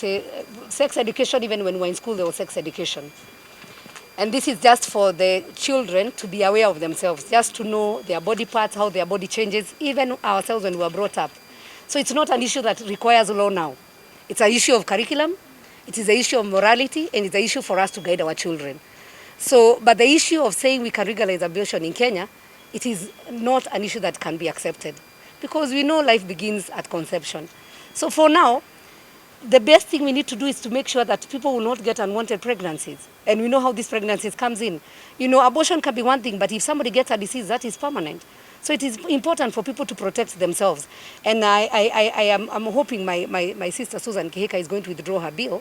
Say, sex education, even when we were in school, there was sex education. And this is just for the children to be aware of themselves, just to know their body parts, how their body changes, even ourselves when we were brought up. So it's not an issue that requires law now. It's an issue of curriculum, it is an issue of morality, and it's an issue for us to guide our children. So, but the issue of saying we can legalize abortion in Kenya, it is not an issue that can be accepted because we know life begins at conception. So for now, the best thing we need to do is to make sure that people will not get unwanted pregnancies. And we know how these pregnancies comes in. Abortion can be one thing, but if somebody gets a disease, that is permanent. So it is important for people to protect themselves. And I'm hoping my sister Susan Kihika is going to withdraw her bill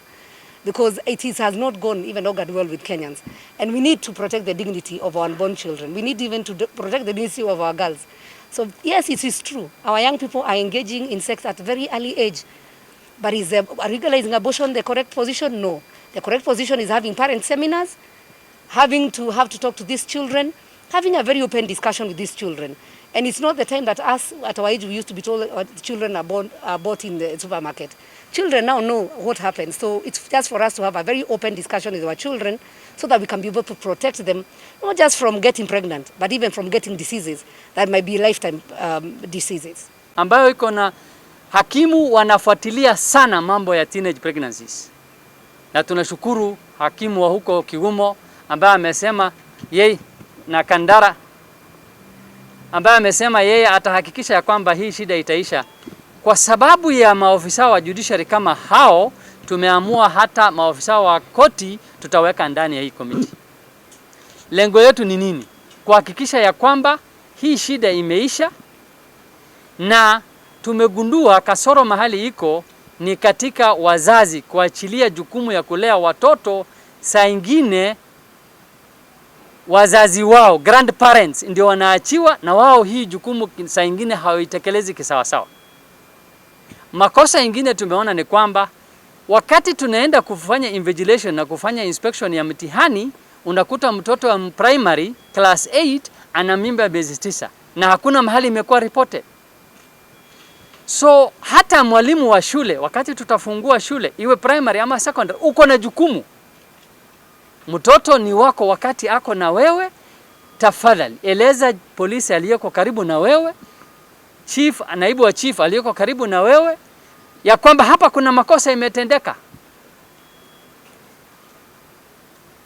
because it has not gone even augured well with Kenyans. And we need to protect the dignity of our unborn children. We need even to protect the dignity of our girls. So yes, it is true. Our young people are engaging in sex at very early age. But is legalizing abortion the correct position? No. The correct position is having parent seminars, having to have to talk to these children, having a very open discussion with these children. And it's not the time that us, at our age, we used to be told children are bought in the supermarket. Children now know what happens. So it's just for us to have a very open discussion with our children so that we can be able to protect them, not just from getting pregnant, but even from getting diseases that might be lifetime diseases. Ambayo iko na hakimu wanafuatilia sana mambo ya teenage pregnancies, na tunashukuru hakimu wa huko Kigumo ambaye amesema yeye na Kandara ambaye amesema yeye atahakikisha ya kwamba hii shida itaisha. Kwa sababu ya maofisa wa judiciary kama hao, tumeamua hata maofisa wa koti tutaweka ndani ya hii committee. Lengo letu ni nini? Kuhakikisha ya kwamba hii shida imeisha na tumegundua kasoro mahali iko ni katika wazazi kuachilia jukumu ya kulea watoto. Saa ingine wazazi wao, grandparents, ndio wanaachiwa na wao hii jukumu saa ingine hawaitekelezi kisawasawa. Makosa ingine tumeona ni kwamba wakati tunaenda kufanya invigilation na kufanya inspection ya mtihani, unakuta mtoto wa primary class 8 ana mimba ya miezi 9 na hakuna mahali imekuwa reported. So hata mwalimu wa shule wakati tutafungua shule iwe primary ama secondary, uko na jukumu. Mtoto ni wako wakati ako na wewe, tafadhali eleza polisi aliyeko karibu na wewe, chief, naibu wa chief aliyeko karibu na wewe ya kwamba hapa kuna makosa imetendeka,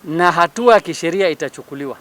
na hatua ya kisheria itachukuliwa.